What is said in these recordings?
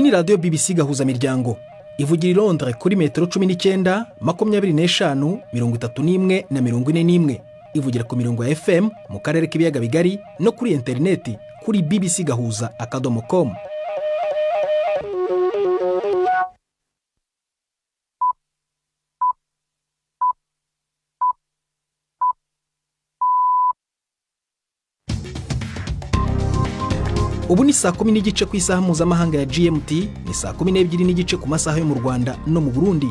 Iyi ni radiyo BBC Gahuzamiryango, ivugira i Londres kuri metero 19, 25, 31 na 41. Ivugira ku mirongo ya FM mu karere k'ibiyaga bigari no kuri interineti kuri bbcgahuza.com. Ubu ni saa 10:15 ku isaha mpuzamahanga ya GMT, ni saa 12:15 ku masaha yo mu Rwanda no mu Burundi.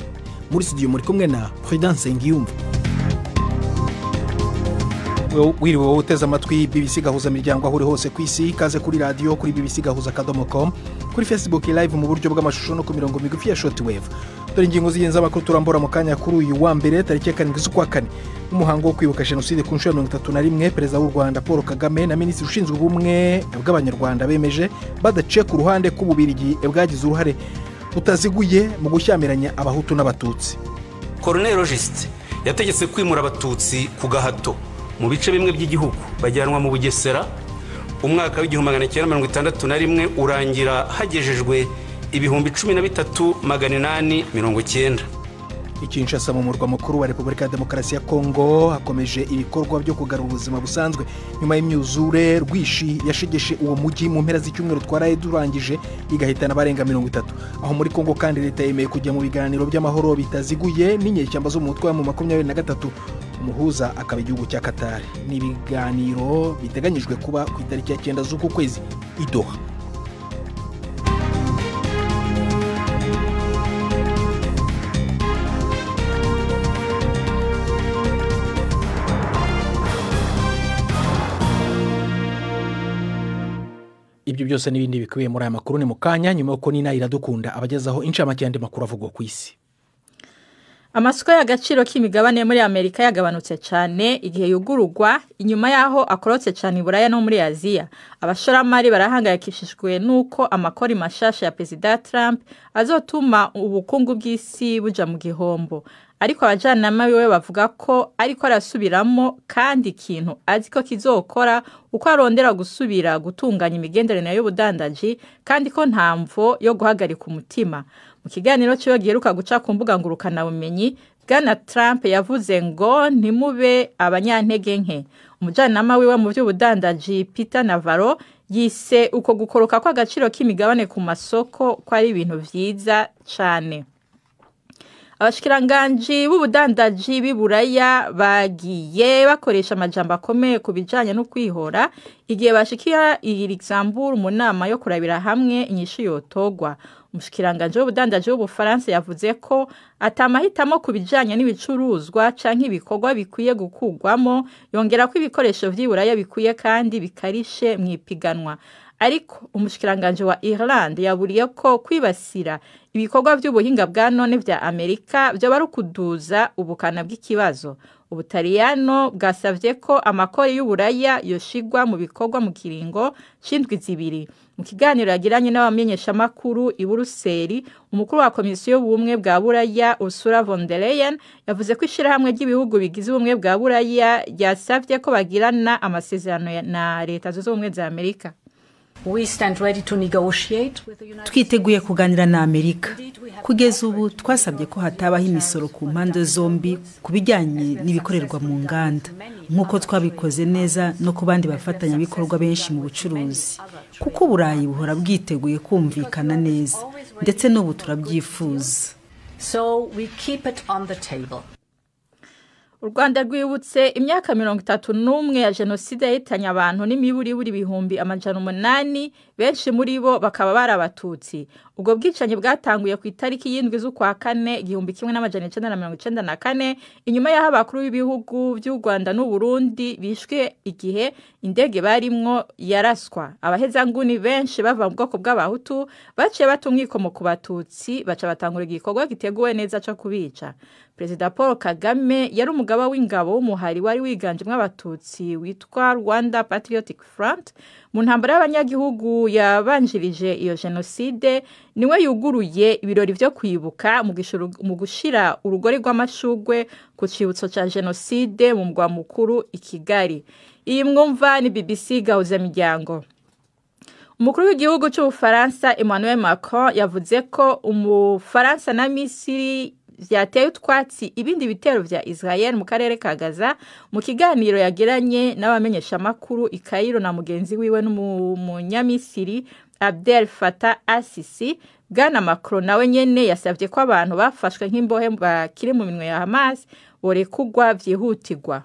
Muri studio muri kumwe na Prudence Ngiyumva. Wiriwe wowe uteze amatwi BBC Gahuzamiryango aho uri hose ku isi, ikaze kuri radiyo kuri bbcgahuza.com, kuri Facebook live mu buryo bw'amashusho no ku mirongo migufi ya shortwave. Dore ingingo z'ingenzi z'amakuru turambura mu kanya kuri uyu wa mbere tariki ya 7 z'ukwa kane. Umuhango wo kwibuka jenoside ku nshuro ya 31, Perezida w'u Rwanda Paul Kagame na Minisitiri ushinzwe ubumwe bw'Abanyarwanda bemeje badaciye ku ruhande k'Ububirigi bwagize uruhare butaziguye mu gushyamiranya Abahutu n'Abatutsi. Colonel Rogisite yategetse kwimura Abatutsi ku gahato mu bice bimwe by'igihugu bajyanwa mu Bugesera. Umwaka w'1961 urangira hagejejwe 13,890. I Kinshasa mu murwa mukuru wa Repubulika ya Demokarasi ya Kongo hakomeje ibikorwa byo kugarura ubuzima busanzwe nyuma y'imyuzure rwishi yashegeshe uwo mujyi mu mpera z'icyumweru twaraye durangije, igahitana abarenga 30. Aho muri Kongo kandi leta yemeye kujya mu biganiro by'amahoro bitaziguye n'inyeshyamba zo mu mutwe wa M23, umuhuza akaba igihugu cya Qatar. Ni ibiganiro biteganyijwe kuba ku itariki ya 9 z'uku kwezi i Doha. Ibyo byose n'ibindi bikubiye muri aya makuru ni mu kanya, nyuma yuko Nina Iradukunda abagezaho incamake y'andi makuru avugwa ku isi. Amasoko y'agaciro k'imigabane muri Amerika yagabanutse cyane igihe yugururwa, inyuma yaho akorotse cyane i Buraya no muri Aziya. Abashoramari barahangayikishijwe nuko amakori mashasha ya Perezida Trump azotuma ubukungu bw'isi buja mu gihombo. Ariko abajanama biwe bavuga ko ariko arasubiramo kandi ikintu azi ko kizokora uko arondera gusubira gutunganya imigenderanire y'ubudandaji, kandi ko nta mvo yo guhagarika umutima. Mu kiganiro ciwe giheruka guca ku mbuga ngurukanabumenyi, Bwana Trump yavuze ngo ntimube abanyantege nke. Umujanama wiwe mu by'ubudandaji Peter Navarro yise uko gukoroka kw'agaciro k'imigabane ku masoko ko ari ibintu vyiza cane. Abashikiranganji b'ubudandaji b'i Buraya bagiye bakoresha amajambo akomeye ku bijanye no kwihora igihe bashikira i Luxembourg mu nama yo kurabira hamwe inyishu yotogwa. Umushikiranganji w'ubudandaji w'Ubufaransa yavuze ko atamahitamo ku bijanye n'ibicuruzwa canke ibikorwa bikwiye gukugwamo, yongera ko ibikoresho vy'i Buraya bikwiye kandi bikarishe mw'ipiganwa. Ariko umushikiranganji wa Ireland yaburiye ko kwibasira ibikorwa by'ubuhinga bwa none vya Amerika vyoba ari ukuduza ubukana bw'ikibazo. Ubutaliyano bwasavye ko amakori y'Uburaya yoshigwa mu bikorwa mu kiringo c'indwi 2. Mu kiganiro yagiranye n'abamenyeshamakuru i Buruseli, umukuru wa komisiyo y'ubumwe bwa Buraya Ursula von der Leyen yavuze ko ishirahamwe ry'ibihugu bigize ubumwe bwa Buraya ryasavye ko bagirana amasezerano na Leta Zunze Ubumwe za Amerika. Twiteguye kuganira na Amerika. Kugeza ubu twasabye ko hatabaho imisoro ku mpande zombi ku bijyanye n'ibikorerwa mu nganda, nk'uko twabikoze neza no ku bandi bafatanyabikorwa benshi mu bucuruzi, kuko Uburayi buhora bwiteguye kumvikana neza, ndetse n'ubu turabyifuza. U Rwanda rwibutse imyaka 31 ya jenoside yahitanye abantu n'imiburiburi 800,000, benshi muri bo bakaba bari Abatutsi. Ubwo bwicanyi bwatanguye ku itariki 7 z'ukwa kane 1994, inyuma y'aho abakuru b'ibihugu by'u Rwanda n'u Burundi bishwe igihe indege barimwo yaraswa. Abahezanguni benshi bava mu bwoko bw'Abahutu baciye bata umwikomo ku Batutsi, baca batangura igikorwa giteguwe neza co kubica. Perezida Paul Kagame yari umugaba w'ingabo w'umuhari wari wiganjemwo Abatutsi witwa Rwanda Patriotic Front. Mu ntambara y'abanyagihugu yabanjirije iyo jenoside, niwe yuguruye ibirori vyo kwibuka mu gushira urugori rw'amashugwe ku cibutso ca jenoside mu mugwa mukuru i Kigali. Iyi mwumva ni BBC Gahuzamiryango. Umukuru w'igihugu cy'Ubufaransa Emmanuel Macron yavuze ko Umufaransa na Misiri vyateye utwatsi ibindi bitero vya Israel mu karere ka Gaza mu kiganiro yagiranye n'abamenyeshamakuru i Cairo na mugenzi wiwe n'umunyamisiri Abdel Fattah al-Sisi. Bwana Macron nawe nyene yasavye ko abantu bafashwe nk'imbohe bakiri mu minwe ya Hamas borekugwa vyihutirwa.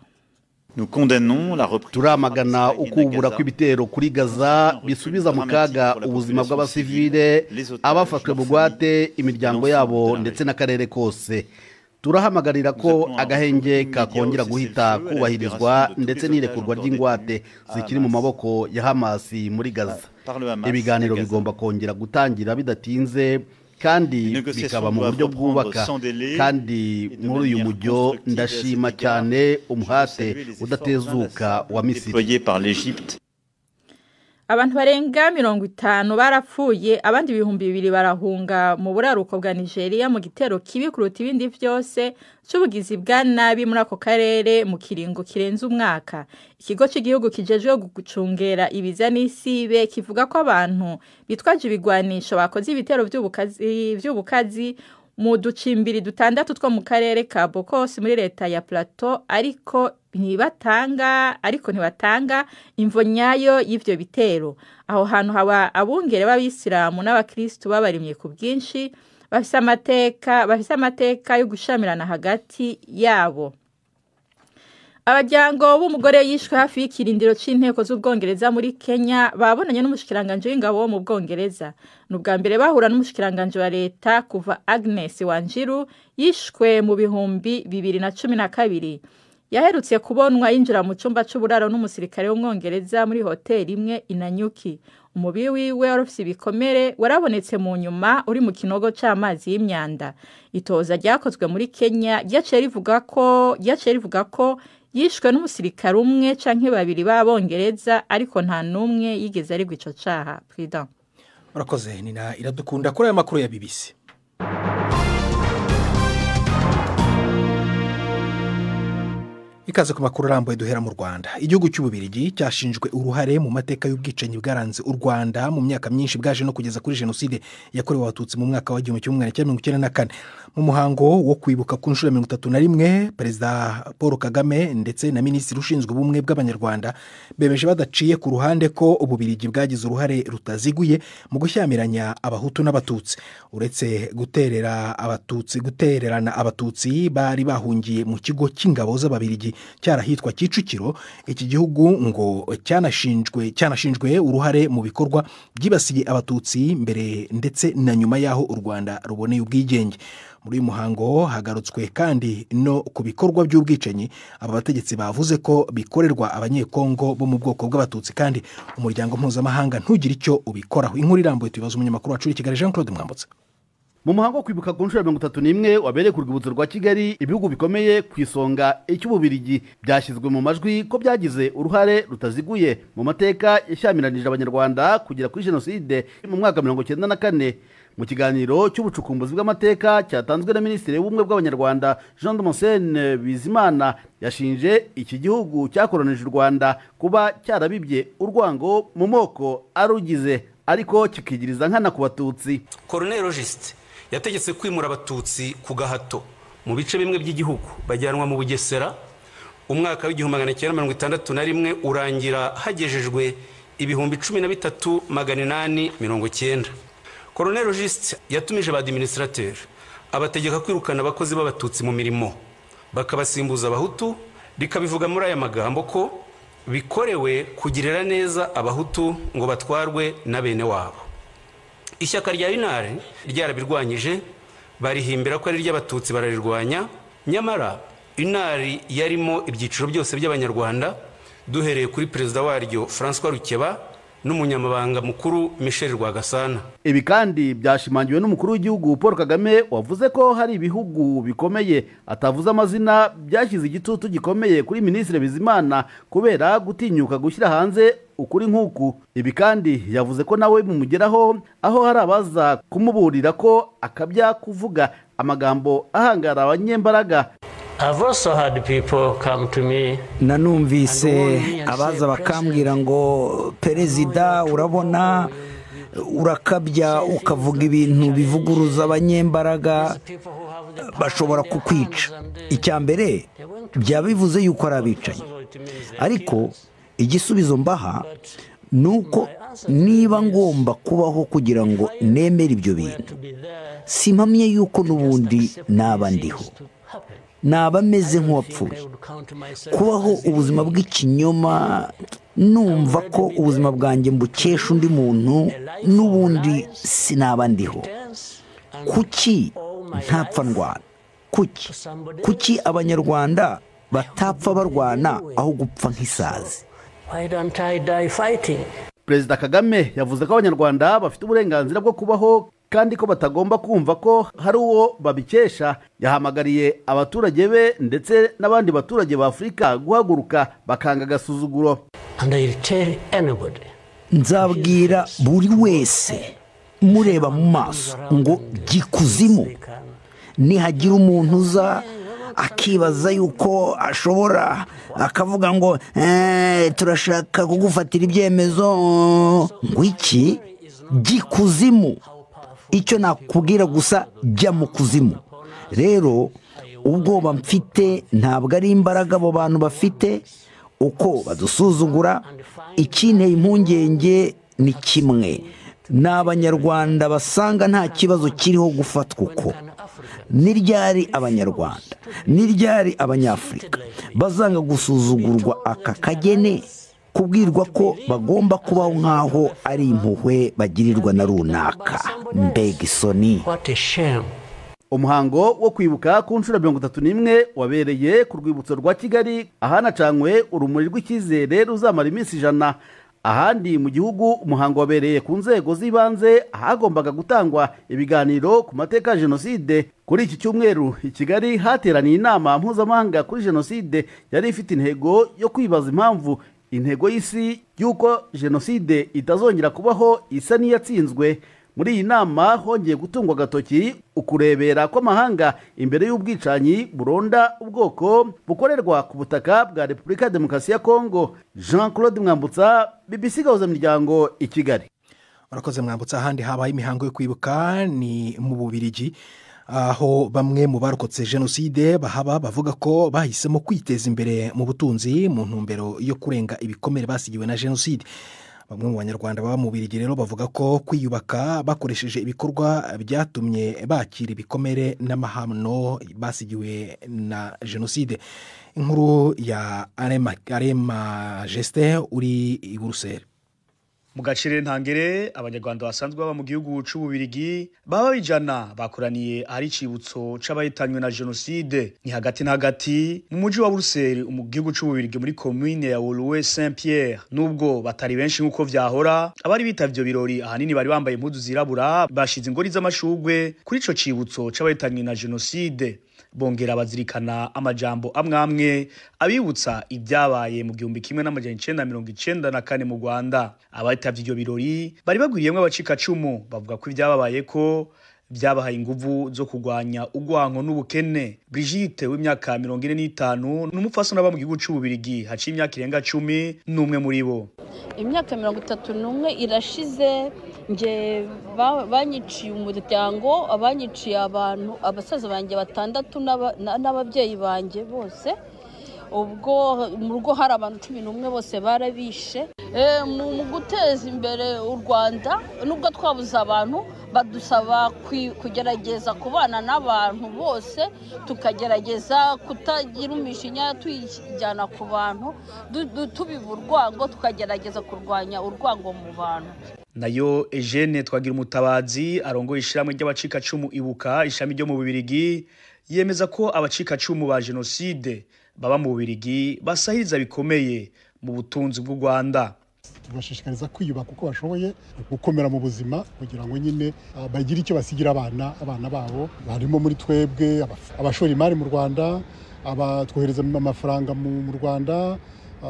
Turamagana ukubura kw'ibitero kuri Gaza bisubiza mu kaga ubuzima bw'abasivile, abafashwe bugwate, imiryango yabo ndetse n'akarere kose. Turahamagarira ko agahenge kakongera guhita kubahirizwa ndetse n'irekurwa ry'ingwate zikiri mu maboko ya Hamasi muri Gaza. Ibiganiro bigomba kongera gutangira bidatinze kandi bikaba mu buryo bwubaka. Kandi muri uyu mujyo ndashima cyane umuhate udatezuka wa Misiri. Abantu barenga 50 barapfuye, abandi 2000 barahunga mu buraruko bwa Nigeria mu gitero kibi kuruta ibindi vyose c'ubugizi bwa nabi muri ako karere mu kiringo kirenze umwaka. Ikigo cy'igihugu kijejwe gucungera ibiza n'isibe kivuga ko abantu bitwaje ibigwanisho bakoze ibitero vy'ubukazi mu ducimbiri dutandatu two mu karere ka Bokos muri leta ya Plateau, ariko ntibatanga imvo nyayo y'ivyo bitero. Aho hantu haba abungere b'abisilamu n'abakristu babarimye ku bwinshi, bafise amateka yo gushamirana hagati yabo. Abajyango b'umugore yishwe hafi y'ikirindiro c'inteko z'Ubwongereza muri Kenya babonanye n'umushikiranganje w'ingabo wo mu Bwongereza. Ni ubwa mbere bahura n'umushikiranganje wa leta kuva Agnes Wanjiru yishwe mu 2012. Yaherutse kubonwa yinjira mu cyumba c'uburaro n'umusirikare w'Umwongereza muri hoteli imwe Inanyuki. Umubiri wiwe warufise ibikomere warabonetse mu nyuma uri mu kinogo c'amazi y'imyanda. Itoza ryakozwe muri Kenya ryaciye rivuga ko yishwe n'umusirikare umwe canke babiri b'Abongereza, ariko nta n'umwe yigeze arigwa ico caha. Prudent. Murakoze Nina Iradukunda kuri aya makuru ya BBC. Ikaze ku makuru arambuye duhera mu Rwanda. Igihugu cy'Ububirigi cyashinjwe uruhare mu mateka y'ubwicanyi bwaranze u Rwanda mu myaka myinshi bwaje no kugeza kuri jenoside yakorewe Abatutsi mu mwaka wa 1994. Mu muhango wo kwibuka ku nshuro ya 31, Perezida Paul Kagame ndetse na Minisitiri ushinzwe ubumwe bw'Abanyarwanda bemeje badaciye ku ruhande ko Ububirigi bwagize uruhare rutaziguye mu gushyamiranya Abahutu n'Abatutsi. Uretse gutererana Abatutsi bari bahungiye mu kigo cy'ingabo z'Ababirigi cyarahitwa Kicukiro, iki gihugu ngo cyanashinjwe uruhare mu bikorwa byibasiye Abatutsi mbere ndetse na nyuma yaho u Rwanda ruboneye ubwigenge. Muri uyu muhango hagarutswe kandi no ku bikorwa by'ubwicanyi aba bategetsi bavuze ko bikorerwa Abanyekongo bo mu bwoko bw'Abatutsi, kandi umuryango mpuzamahanga ntugire icyo ubikoraho. Inkuru irambuye tubibaza umunyamakuru wacu i Kigali Jean Claude Mwambutsa. Mu muhango wo kwibuka ku nshuro ya 31 wabereye ku rwibutso rwa Kigali, ibihugu bikomeye ku isonga icy'Ububirigi byashyizwe mu majwi ko byagize uruhare rutaziguye mu mateka yashyamiranyije Abanyarwanda kugera kuri jenoside mu mwaka 1994. Mu kiganiro cy'ubucukumbuzi bw'amateka cyatanzwe na Minisitiri w'Ubumwe bw'Abanyarwanda Jean Damascène Bizimana, yashinje iki gihugu cyakoronije u Rwanda kuba cyarabibye urwango mu moko arugize, ariko kikigiriza nkana ku Batutsi. Colonel Logiste yategetse kwimura Abatutsi ku gahato mu bice bimwe by'igihugu bajyanwa mu Bugesera. Umwaka wa 1961 urangira hagejejwe 13,890. Colonel Logiste yatumije ba administrateur abategeka kwirukana abakozi b'Abatutsi mu mirimo bakabasimbuza Abahutu, rikabivuga muri aya magambo ko bikorewe kugirira neza Abahutu ngo batwarwe na bene wabo. Ishyaka rya Inare ryarabirwanyije, barihimbira ko ari ry'Abatutsi bararirwanya. Nyamara Inari yarimo ibyiciro byose by'Abanyarwanda, duhereye kuri perezida waryo François Rukeba n'umunyamabanga mukuru Michel Rwagasana. Ibi kandi byashimangiwe n'umukuru w'igihugu Paul Kagame, wavuze ko hari ibihugu bikomeye atavuze amazina byashyize igitutu gikomeye kuri Minisitiri Bizimana kubera gutinyuka gushyira hanze ukuri nk'uku. Ibi kandi yavuze ko nawe bimugeraho, aho hari abaza kumuburira ko akabya kuvuga amagambo ahangara abanyembaraga. Nanumvise abaza bakambwira ngo perezida, urabona urakabya ukavuga ibintu bivuguruza abanyembaraga, bashobora kukwica. Icya mbere byaba bivuze yuko ari abicanyi, ariko igisubizo mbaha ni uko niba ngomba kubaho kugira ngo nemere ibyo bintu, simpamye yuko n'ubundi naba ndiho, naba meze nk'uwapfuye. Kubaho ubuzima bw'ikinyoma numva ko ubuzima bwanjye mbukesha undi muntu, n'ubundi sinaba ndiho. Kuki ntapfa ndwana? Kuki Abanyarwanda batapfa barwana aho gupfa nk'isazi? Perezida Kagame yavuze ko Abanyarwanda bafite uburenganzira bwo kubaho kandi ko batagomba kumva ko hari uwo babikesha. Yahamagariye abaturage be ndetse n'abandi baturage ba Afurika guhaguruka bakanga agasuzuguro. Nzabwira buri wese mureba mu maso ngo gikuzimu, nihagira umuntu uza akibaza yuko ashobora akavuga ngo turashaka kugufatira ibyemezo, ngo iki gikuzimu, icyo nakubwira gusa jya mu kuzimu. Rero ubwoba mfite ntabwo ari imbaraga abo bantu bafite uko badusuzugura. Ikinteye impungenge ni kimwe, ni Abanyarwanda basanga nta kibazo kiriho gufatwa uko. Ni ryari Abanyarwanda, ni ryari Abanyafurika bazanga gusuzugurwa aka kagene, kubwirwa ko bagomba kubaho nk'aho ari impuhwe bagirirwa na runaka? Mbega isoni! Umuhango wo kwibuka ku nshuro 31 wabereye ku rwibutso rwa Kigali, ahanacanywe urumuri rw'icyizere ruzamara iminsi 100. Ahandi mu gihugu umuhango wabereye ku nzego z'ibanze, ahagombaga gutangwa ibiganiro ku mateka ya jenoside. Kuri iki cyumweru i Kigali hateraniye inama mpuzamahanga kuri jenoside yari ifite intego yo kwibaza impamvu intego y'isi y'uko jenoside itazongera kubaho isa n'iyatsinzwe. Muri iyi nama hongeye gutungwa agatoki ukurebera kw'amahanga imbere y'ubwicanyi buronda ubwoko bukorerwa ku butaka bwa Repubulika ya Demokarasi ya Kongo. Jean Claude Mwambutsa, BBC Gahuzamiryango i Kigali. Urakoze Mwambutsa. Ahandi habaye imihango yo kwibuka ni mu Bubiligi, aho bamwe mu barokotse jenoside bahaba bavuga ko bahisemo kwiteza imbere mu butunzi mu ntumbero yo kurenga ibikomere basigiwe na jenoside. Bamwe mu Banyarwanda baba mu Bubiligi rero bavuga ko kwiyubaka bakoresheje ibikorwa byatumye bakira ibikomere n'amahano basigiwe na jenoside. Inkuru ya Arema Geste uri i Buruseli. Mu gaciro ntangere Abanyarwanda basanzwe baba mu gihugu c'Ububirigi baba bijana bakoraniye ahari icibutso c'abahitanywe na jenoside. Ni hagati na hagati mu muji wa Buruseli mu gihugu c'Ububirigi muri commune ya Woluwe Saint Pierre. Nubwo batari benshi nkuko vyahora, abari bitavye ivyo birori ahanini bari bambaye impuzu zirabura, bashize ingori z'amashugwe kuri ico cibutso c'abahitanywe na jenoside. Bongera bazirikana amajambo amwamwe abibutsa ibyabaye mu 1994 mu Rwanda. Abatavye ibyo birori bari bagwiriyemwe abacikacumu, bavuga ko ibyababaye ko byabahaye inguvu zo kurwanya urwanko n'ubukene. Brigitte w'imyaka 45 n'umupfasoni aba mu gihugu c'Ububirigi haciye imyaka irenga 10 n'umwe muri bo. Imyaka 31 irashize nge banyiciye umuryango, abanyiciye abantu, abasaza banjye batandatu n'ababyeyi banjye bose. Ubwo mu rugo hari abantu 11 bose barabishe. Mu guteza imbere u Rwanda, nubwo twabuze abantu, badusaba kugerageza kubana n'abantu bose, tukagerageza kutagira umishinya tuyijyana ku bantu, tubiba urwango, tukagerageza kurwanya urwango mu bantu. Nayo Eugene Twagira Umutabazi arongoye ishyirahamwe ry'abacikacumu Ibuka ishami ryo mu Bubiligi, yemeza ko abacikacumu ba jenoside baba mu Bubiligi basahiriza bikomeye mu butunzi bw'u Rwanda. Tubashishikariza kwiyubaka uko bashoboye, gukomera mu buzima kugira ngo nyine bagire icyo basigira abana babo. Barimo muri twebwe abashora imari mu Rwanda, abatwohereza amafaranga mu Rwanda,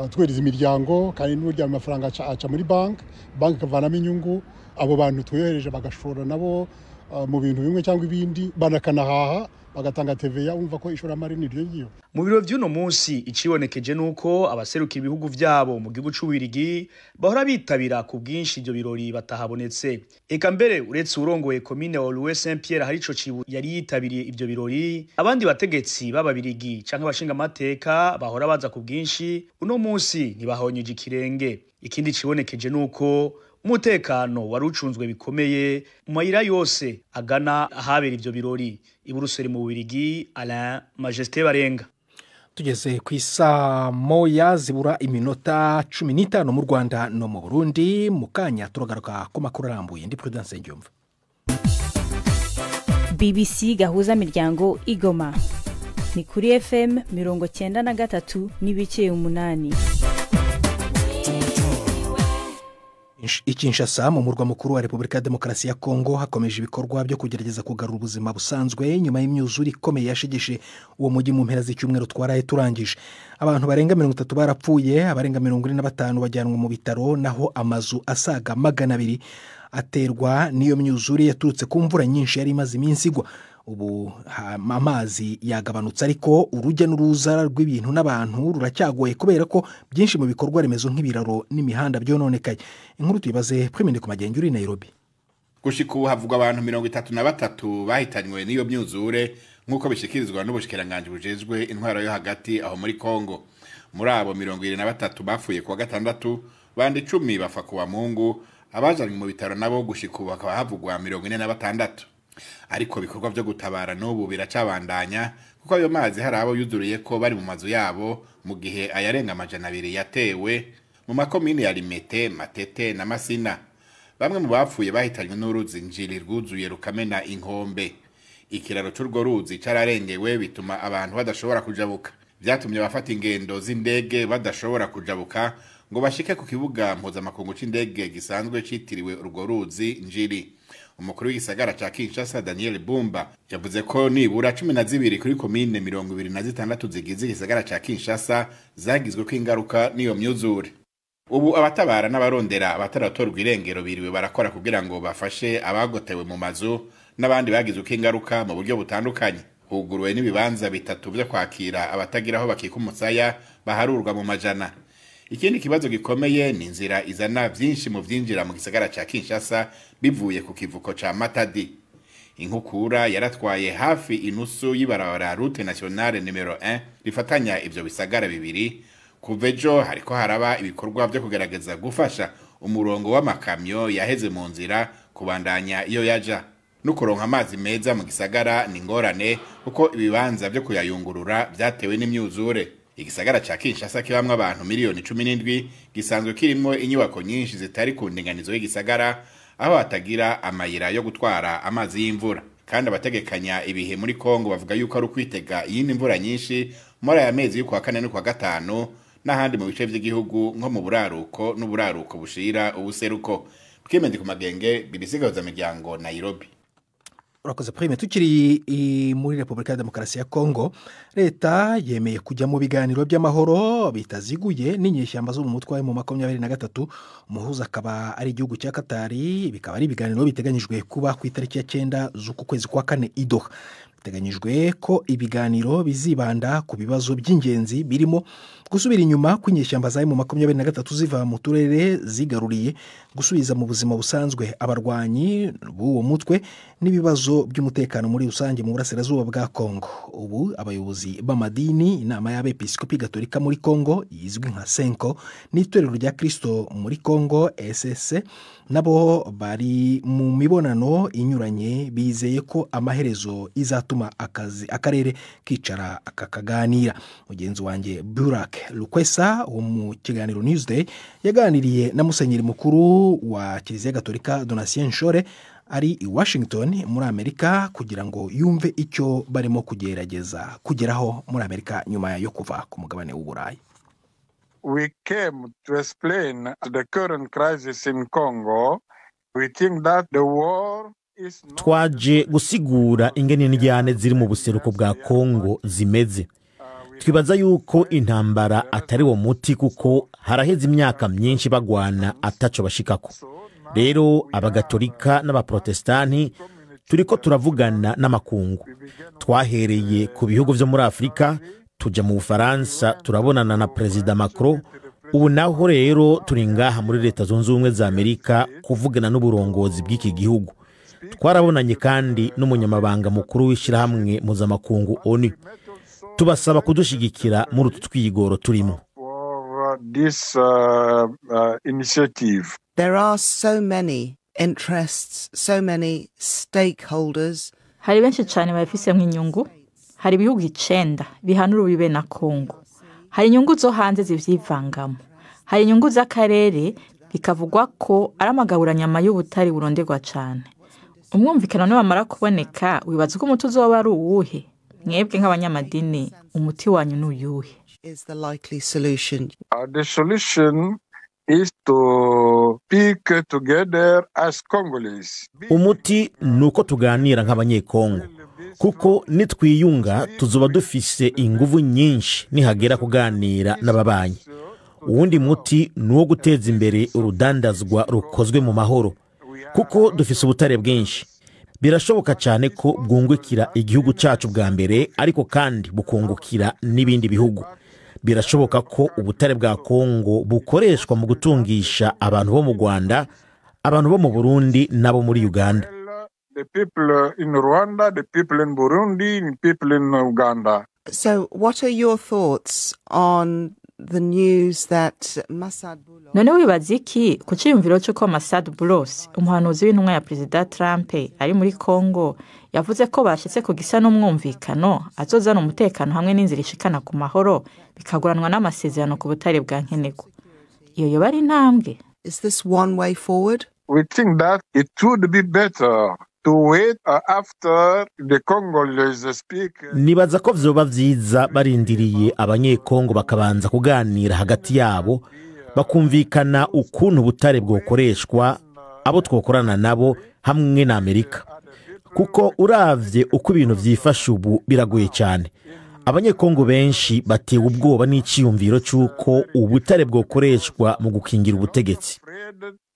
twohereza imiryango, kandi n'uburyo amafaranga aca muri banki, banki ikavanamo inyungu. Abo bantu twohereje bagashora nabo mu bintu bimwe cyangwa ibindi, banakanahaha Bagatanga TVA, wumva ko ishoramari ni iryo ngiyo. Mu biro vy'uno munsi, icibonekeje nuko abaserukira ibihugu vyabo mu gihugu c'Ububirigi bahora bitabira ku bwinshi ivyo birori batahabonetse. Eka mbere, uretse urongoye komine Woluwe Saint Pierre hari ico cibu yari yitabiriye ivyo birori, abandi bategetsi b'Ababirigi canke abashinga amateka bahora baza ku bwinshi uno munsi ntibahonyeje ikirenge. Ikindi cibonekeje nuko umutekano wari ucunzwe bikomeye mu mayira yose agana ahabera ivyo birori. I Buruseli mu Bubirigi, Alain Majesté Barenga. Tugeze ku isaa 1 zibura iminota 15 mu Rwanda no mu Burundi. Mu kanya turagaruka ku makuru arambuye. Ndi Prudence Ngyumva. BBC Gahuza Miryango Igoma ni kuri FM 93.8. I Kinshasa, mu murwa mukuru wa Repubulika ya Demokarasi ya Kongo, hakomeje ibikorwa byo kugerageza kugarura ubuzima busanzwe nyuma y'imyuzure ikomeye yashegeshe uwo mujyi mu mpera z'icyumweru twaraye turangije. Abantu barenga 30 barapfuye, abarenga 45 bajyanwa mu bitaro, naho amazu asaga 200 aterwa n'iyo myuzure yaturutse ku mvura nyinshi yari imaze iminsi igwa. Ubu amazi yagabanutse, ariko urujya n'uruza rw'ibintu n'abantu ruracyagoye kubera ko byinshi mu bikorwa remezo nk'ibiraro n'imihanda byononekaye. Inkuru tuyibaze Premine ku Magenge uri Nairobi. Gushika ubu havugwa abantu 33 bahitanywe n'iyo myuzure, nk'uko bishikirizwa n'ubushikiranganje bujejwe intwaro yo hagati aho muri Kongo. Muri abo 23 bapfuye kuwa gatandatu, bandi 10 bafa kuwa Mungu, abajanywe mu bitaro nabo gushika ubu hakaba havugwa 46. Ariko ibikorwa byo gutabara n'ubu biracabandanya, kuko ayo mazi hari abo yuzuriye ko bari mu mazu yabo, mu gihe ayarenga 200 yatewe mu makomine ya Limete, Matete na Masina. Bamwe mu bapfuye bahitanywe n'uruzi Njiri rwuzuye rukamena inkombe. Ikiraro c'urwo ruzi cararengewe, bituma abantu badashobora kujabuka. Vyatumye abafata ingendo z'indege badashobora kujabuka ngo bashike ku kibuga mpuzamakungu c'indege gisanzwe citiriwe urwo ruzi Njiri. Umukuru w'igisagara ca Kinshasa, Daniel Bumba, yavuze ko nibura 12 kuri komine 26 zigize igisagara ca Kinshasa zagizwe ko ingaruka n'iyo myuzure. Ubu abatabara n'abarondera abataratorwa irengero biriwe barakora kugira ngo bafashe abagotewe mu mazu n'abandi bagizwe ko ingaruka mu buryo butandukanye. Huguruwe n'ibibanza bitatu vyo kwakira abatagira aho bakika umusaya baharurwa mu majana. Ikindi kibazo gikomeye ni inzira izana vyinshi mu vyinjira mu gisagara ca Kinshasa bivuye ku kivuko ca Matadi. Inkukura yaratwaye hafi inusu y'ibarabara route nationale numero 1 rifatanya ivyo bisagara bibiri. Kuva ejo hariko haraba ibikorwa vyo kugerageza gufasha umurongo w'amakamyo yaheze mu nzira kubandanya iyo yaja. No kuronka amazi meza mu gisagara ni ngorane, kuko ibibanza vyo kuyayungurura vyatewe n'imyuzure. Igisagara ca Kinshasa kibamwe abantu miliyoni 17 gisanzwe kirimo inyubako nyinshi zitari ku ndinganizo y'igisagara, aho hatagira amayira yo gutwara amazi y'imvura. Kandi abategekanya ibihe muri Kongo bavuga yuko ari ukwitega iyindi mvura nyinshi muri aya mezi y'ukwa kane n'ukwa gatanu n'ahandi mu bice vy'igihugu nko mu buraruko n'uburaruko bushira ubuseruko. Bwimendi ku Magenge, BBC Gahuza Miryango, Nairobi. Urakoze Prime. Tukiri muri Repubulika ya Demokarasi ya Kongo, leta yemeye kujya mu biganiro by'amahoro bitaziguye n'inyeshyamba zo mu mutwe mu 23, umuhuza akaba ari igihugu cya Katari. Bikaba ari ibiganiro biteganyijwe kuba ku itariki ya 9 z'uku kwezi kwa kane i Doha. Biteganyijwe ko ibiganiro bizibanda ku bibazo by'ingenzi birimo gusubira inyuma kw'inyeshyamba za mu 23 ziva mu turere zigaruriye, gusubiza mu buzima busanzwe abarwanyi b'uwo mutwe, n'ibibazo by'umutekano muri rusange mu burasirazuba bwa Kongo. Ubu abayobozi b'amadini, inama y'abepiskopi gatolika muri Kongo izwi nka Senko n'itorero rya Kristo muri Kongo SSC, nabo bari mu mibonano inyuranye, bizeye ko amaherezo izatuma akazi akarere kicara akakaganira. Mugenzi wanjye Burak Lukwesa wo mu kiganiro Newsday yaganiriye na musenyeri mukuru wa Kiliziya Gatolika Donatien Nshore ari i Washington muri Amerika, kugira ngo yumve icyo barimo kugerageza kugeraho muri Amerika nyuma yo kuva ku mugabane w'Uburayi. We came to explain the current crisis in Congo. We think that the war Twaje gusigura ingene n'indyane ziri mu buseruko bwa Kongo zimeze. Twibaza yuko intambara atari wo muti, kuko haraheze imyaka myinshi bagwana ataco bashikako. Rero abagatolika n'abaprotestanti Turiko turavugana n'amakungu. Twahereye ku bihugu vyo muri Afurika, tuja mu Bufaransa turabonana na Perezida Macron. Ubu naho rero turi ngaha muri Leta Zunze Ubumwe za Amerika kuvugana n'uburongozi bw'iki gihugu. Twarabonanye kandi n'umunyamabanga mukuru w'ishyirahamwe mpuzamakungu ONU. Tubasaba kudushigikira muri utu twigoro turimo. For this initiative. There are so many interests, so many stakeholders. Hari benshi cyane babifisemo inyungu. Hari ibihugu 9 bihana urubibe na Kongo. Hari inyungu zo hanze zivyivangamo. Hari inyungu z'akarere, bikavugwa ko ari amagaburanyama y'ubutari buronderwa cyane. Umwumvikano niwamara kuboneka, wibaza ko umuti uzoba ari uwuhe? Mwebwe nk'abanyamadini, umuti wanyu ni uyuhe? Is the likely solution? The solution is to speak together as Congolese. Umuti ni uko tuganira nk'abanyekongo, kuko nitwiyunga tuzoba dufise inguvu nyinshi nihagera kuganira n'ababanyi. Uwundi muti ni uwo guteza imbere urudandazwa rukozwe mu mahoro, kuko dufise ubutare bwinshi. Birashoboka cyane ko bwungukira igihugu cyacu bwa mbere, ariko kandi bukungukira n'ibindi bihugu. Birashoboka ko ubutare bwa Kongo bukoreshwa mu gutungisha abantu bo mu Rwanda, abantu bo mu Burundi n'abo muri Uganda. The people in Rwanda, the people in Burundi, the people in Uganda. So what are your thoughts on the news that Massad Boulos... None wibaza iki ku ciyumviro cy'uko Massad Boulos, umuhanuzi w'intumwa ya Perezida Trump ari muri Kongo, yavuze ko bashyitse ku gisa n'umwumvikano azozana umutekano hamwe n'inzira ishikana ku mahoro, bikaguranwa n'amasezerano ku butare bwa nkenerwa. Iyo yoba ari intambwe? Is this one way forward? We think that it would be better to wait after the Congolese speak. Nibaza ko vyoba vyiza barindiriye abanyekongo bakabanza kuganira hagati yabo, bakumvikana ukuntu ubutare bwokoreshwa, abo twokorana nabo hamwe na Amerika. Kuko uravye uko ibintu vyifashe ubu biragoye cyane. Abanyekongo benshi batewe ubwoba n'iciyumviro c'uko ubutare bwokoreshwa mu gukingira ubutegetsi.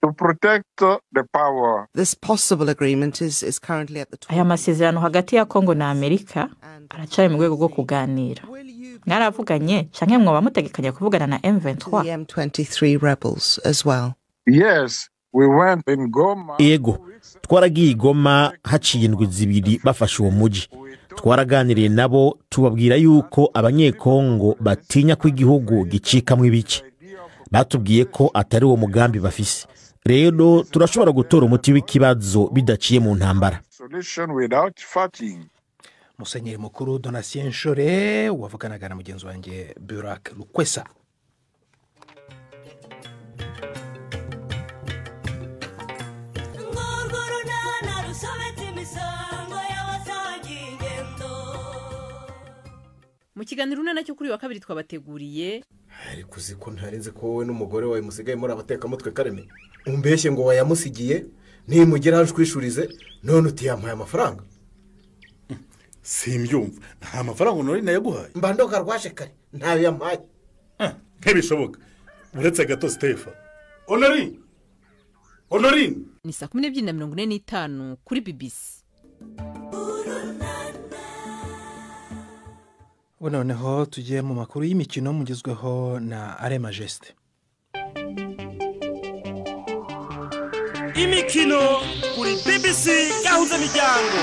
To protect the power. This possible agreement is currently at the top. Aya masezerano hagati ya Kongo na Amerika aracari mu rwego rwo kuganira. Mwaravuganye canke mwoba mutegekanya kuvugana na M23? The M23 rebels as well. Yes, we went in Goma. Ego, twaragiye i Goma haciye indwi 2 bafashe uwo muji. Twaraganiriye nabo tubabwira yuko abanyekongo batinya ko igihugu gicikamwo ibice. Batubwiye ko atari uwo mugambi bafise. Rero turashobora gutora umuti w'ikibazo bidaciye mu ntambara. Solution without fighting. Musenyeri mukuru Donatien Nshole wavuganaga na mugenzi wanjye Burak Lukwesa. Mu kiganiro nacyo kuri wa kabiri twabateguriye. Ariko uzi ko ntarenze ko wowe n'umugore wawe musigaye muri abatekamutwe Kareme. Umbeshye ngo wayamusigiye ntimugera haje kwishurize none utiyampaye amafaranga. Simbyumva, nta mafaranga nori nayaguhaye. Mbandoka rwaje kare ntayo yampaye. Ntibishoboka. Uretse gato Stefa. Honorine. Honorine. Ni saa 12:45 kuri BBC. Ubu noneho tugiye mu makuru y'imikino mugezweho na Are Majeste. Imikino kuri BBC Gahuza Miryango.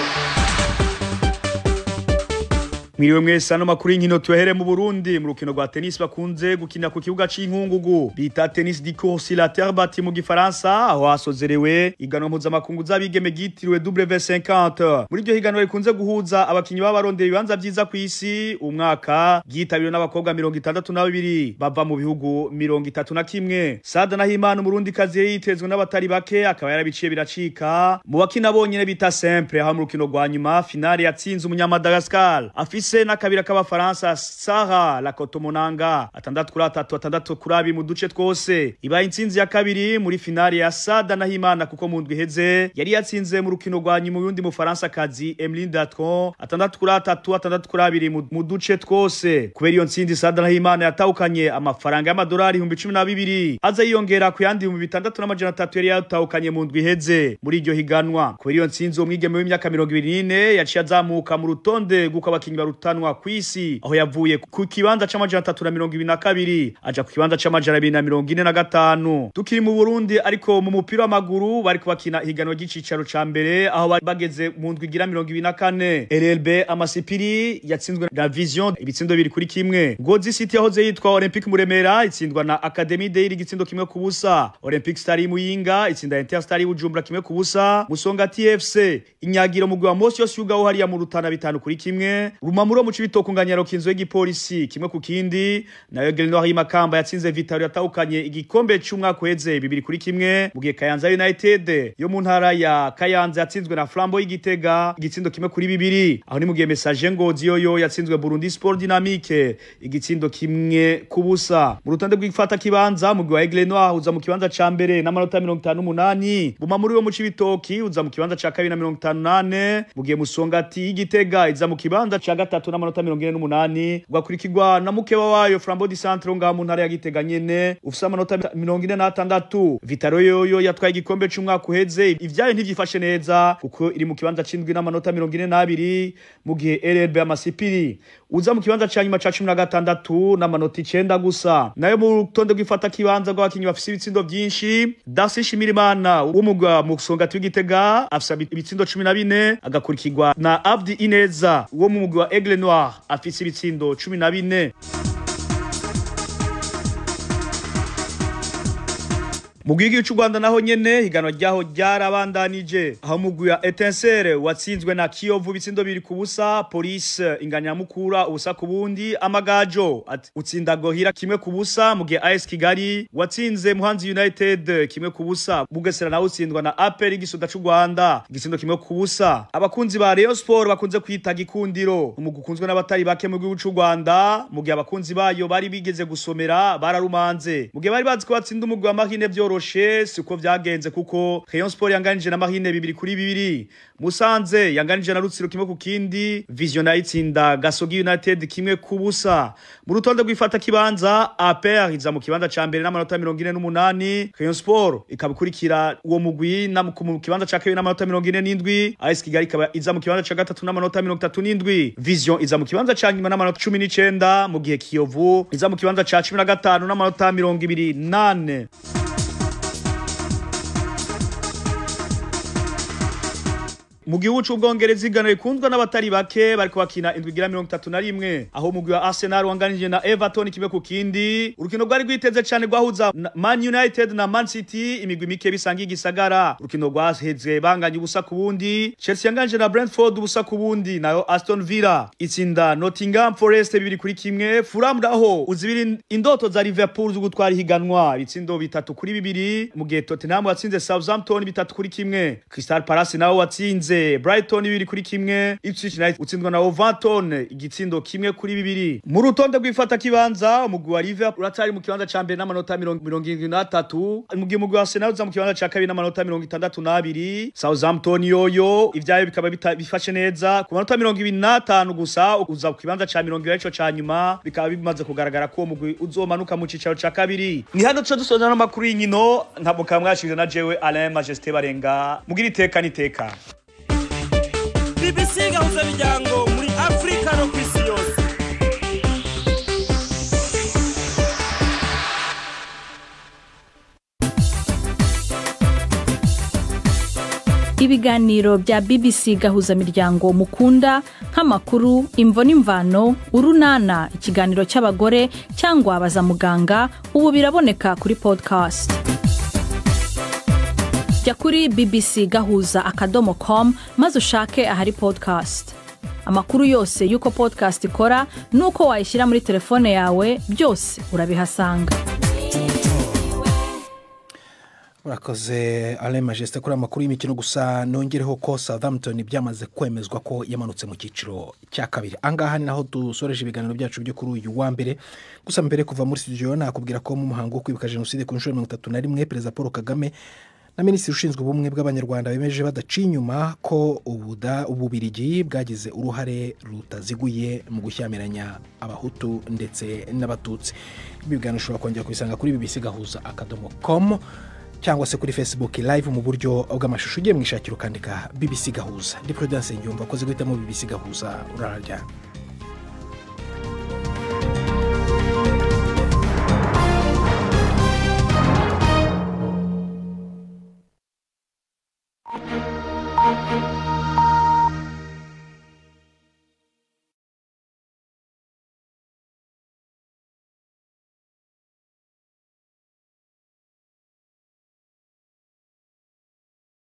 Mwiriwe mwese, ano makuru y'inkino tuhere mu Burundi. Mu rukino rwa tennis bakunze gukina ku kibuga c'inkungugu bita tennis du court sur la terre battue mu gifaransa, aho hasozerewe iganwa mpuzamakungu z'abigeme ryitiriwe W50. Muri iryo higanwa rikunze guhuza abakinyi b'abarondera ibibanza vyiza kw'isi, umwaka ryitabiriwe n'abakobwa 62 bava mu bihugu 31. Sada Nahimana, umurundi kazi yitezwe n'abatari bake, akaba yarabiciye biracika mu bakina bonyene bita simple, aho mu rukino rwa nyuma finale yatsinze umunyaMadagascar afise Ifise n'akabira k'abafaransa Sarah Lakotomonanga 6-3 6-2 mu duce twose. Ibaye intsinzi ya kabiri muri finale ya Sada Nahimana, kuko mu ndwi iheze yari yatsinze mu rukino rwa nyuma y'undi mufaransa kazi Emeline Datron 6-3 6-2 mu duce twose. Kubera iyo ntsinzi, Sada Nahimana yatahukanye amafaranga y'amadolari 12,000, aza yiyongera ku yandi 6,300 yari yatahukanye mu ndwi iheze muri iryo higanwa. Kubera iyo ntsinzi, uwo mwigeme w'imyaka 24 yaciye azamuka mu rutonde rw'uko abakinyi barutanwa kw'isi, aho yavuye ku kibanza c'322 aja ku kibanza c'245. Tukiri mu Burundi ariko mu mupira w'amaguru, bariko bakina ihiganwa ry'icicaro ca mbere, aho bari bageze mu ndwi igira 24. RLB Amasipiri yatsinzwe na Vision ibitsindo 2-1. Ngozi City yahoze yitwa Olympique Muremera itsindwa na Academy Day igitsindo 1-0. Olympic Star Muyinga itsinda Interstar Bujumbura 1-0. Musonga TFC inyagira umugwi wa Mosi yose yugaho hariya mu Rutana 5-1. Rumamuro mu Cibitoke unganya Rukinzo y'igipolisi 1-0. Nayo Grenoir y'Imakamba yatsinze Vitaro yatahukanye igikombe c'umwaka uheze 2-1, mu gihe Kayanza United yo mu ntara ya Kayanza yatsinzwe na Flambeau y'Igitega igitsindo 1-2. Aho ni mu gihe Message Ngozi yoyo yatsinzwe Burundi Sport Dynamique igitsindo 1-0. Mu rutonde rw'ifata kibanza, mugwi wa Aigle Noir uza mu kibanza ca mbere n'amanota 58, Bumamuri wo mu Cibitoki uza mu kibanza ca kabiri na 58, mu gihe Musongati y'Igitega iza mu kibanza ca gatatu n'amanota 48, ugakurikirwa na mukeba wayo Flambeau du Centre ngaha mu ntara ya Gitega nyene ufise amanota 46. Vitaro yoyo yatwaye igikombe c'umwaka uheze, ivyayo ntivyifashe neza kuko iri mu kibanza c'indwi n'amanota 42, mu gihe RLB Amasipiri uza mu kibanza ca nyuma ca 16 n'amanota 9 gusa. Nayo mu rutonde rw'ifata kibanza rw'abakinyi bafise ibitsindo vyinshi, Darcy Shimirimana w'umugwi wa Musongati w'Igitega afise ibitsindo 14, agakurikirwa na Abdi Ineza wo mu mugwi wa Aigle Noir afise ibitsindo 14. Mu gihugu cy'u Rwanda naho nyene higanwa ryaho ryarabandanije, aho mugwi wa Etincelle watsinzwe na Kiyovu ibitsindo 2-0, Police inganya Mukura 0-0, Amagajo utsinda Gohira 1-0, mu gihe AS Kigali watsinze Muhanzi United 1-0, Bugesera naho utsindwa na APR igisoda cy'u Rwanda igitsindo 1-0. Abakunzi ba Rayon Sport bakunze kwita Gikundiro, umugwi ukunzwe n'abatari bake mu gihugu cy'u Rwanda, mu gihe abakunzi bayo bari bigeze gusomera bararumanze, mu gihe bari bazi ko batsinda umugwi wa Marine vyoroshe, siko vyagenze kuko Rayon Sport yanganije na Marine 2-2, Musanze yanganije na Rutsiro 1-0, Vision itsinda Gasogi United 1-0. Mu rutonde rw'ifata kibanza, APR iza mu kibanza ca mbere n'amanota 48, Rayon Sport ikabikurikira uwo mugwi na mu kibanza ca kabiri n'amanota 47, AS Kigali ikaba iza mu kibanza ca gatatu n'amanota 37, Vision iza mu kibanza ca nyuma n'amanota 19, mu gihe Kiyovu iza mu kibanza ca 15 n'amanota 28. Mu gihugu c'Ubwongereza igano rikundwa n'abatari bake, bariko bakina indwi igira 31, aho umugwi wa Arsenal wanganije na Everton 1-0. Urukino rwari rwiteze cane rwahuza Man United na Man City, imigwi mike bisangiye igisagara. Urukino rwaheze banganye 0-0. Chelsea yanganije na Brentford 0-0, nayo Aston Villa itsinda Nottingham Forest 2-1. Fulham naho uzibira indoto za Liverpool zo gutwara ihiganwa ibitsindo 3-2, mu gihe Tottenham watsinze Southampton 3-1. Crystal Palace naho watsinze Brighton 2-1, Ipswich United utsindwa na Wolverhampton igitsindo 1-2. Mu rutonde rw'ifata kibanza, umugwi wa Liverpool uratari mu kibanza ca mbere n'amanota 73, mu gihe umugwi wa Arsenal uza mu kibanza ca kabiri n'amanota 62. Southampton yoyo ivyayo bikaba bifashe neza ku manota 25 gusa, uza ku kibanza ca 20 ca nyuma, bikaba bimaze kugaragara ko umugwi uzomanuka mu cicaro ca kabiri. Ni hano tuca dusoza n'amakuru y'inkino, ntabwo kamwashije na jewe Alain Majesté Barenga. Mugira iteka n'iteka. BBC Gahuza Miryango muri Afrika no kwisi yose. Ibiganiro bya BBC Gahuza Miryango mukunda nk'amakuru, imvo n'imvano, urunana, ikiganiro cy'abagore cyangwa abaza muganga, ubu biraboneka kuri podcast. Jya kuri bbcgahuza.com maze ushake ahari podcast. Amakuru yose y'uko podcast ikora n'uko wayishyira muri telefone yawe byose urabihasanga. Urakoze Alain Majesté kuri amakuru y'imikino. Gusa nongereho ko Southampton byamaze kwemezwa ko yamanutse mu cyiciro cya kabiri. Angaha ni naho dusoreje ibiganiro byacu byo kuri uyu wa mbere. Gusa mbere kuva muri studio nakubwira ko mu muhango wo kwibuka jenoside ku nshuro 31, Perezida Paul Kagame na Minisitiri ushinzwe ubumwe bw'Abanyarwanda bemeje badaciye inyuma ko Ububirigi bwagize uruhare rutaziguye mu gushyamiranya Abahutu ndetse n'Abatutsi. Ibi biganiro ushobora kongera kubisanga kuri bbcgahuza.com cyangwa se kuri Facebook Live mu buryo bw'amashusho. Ugiye mu ishakiro ukandika BBC Gahuza. Ndi Prudence Nyumva akoze guhitamo BBC Gahuza. Uraryana.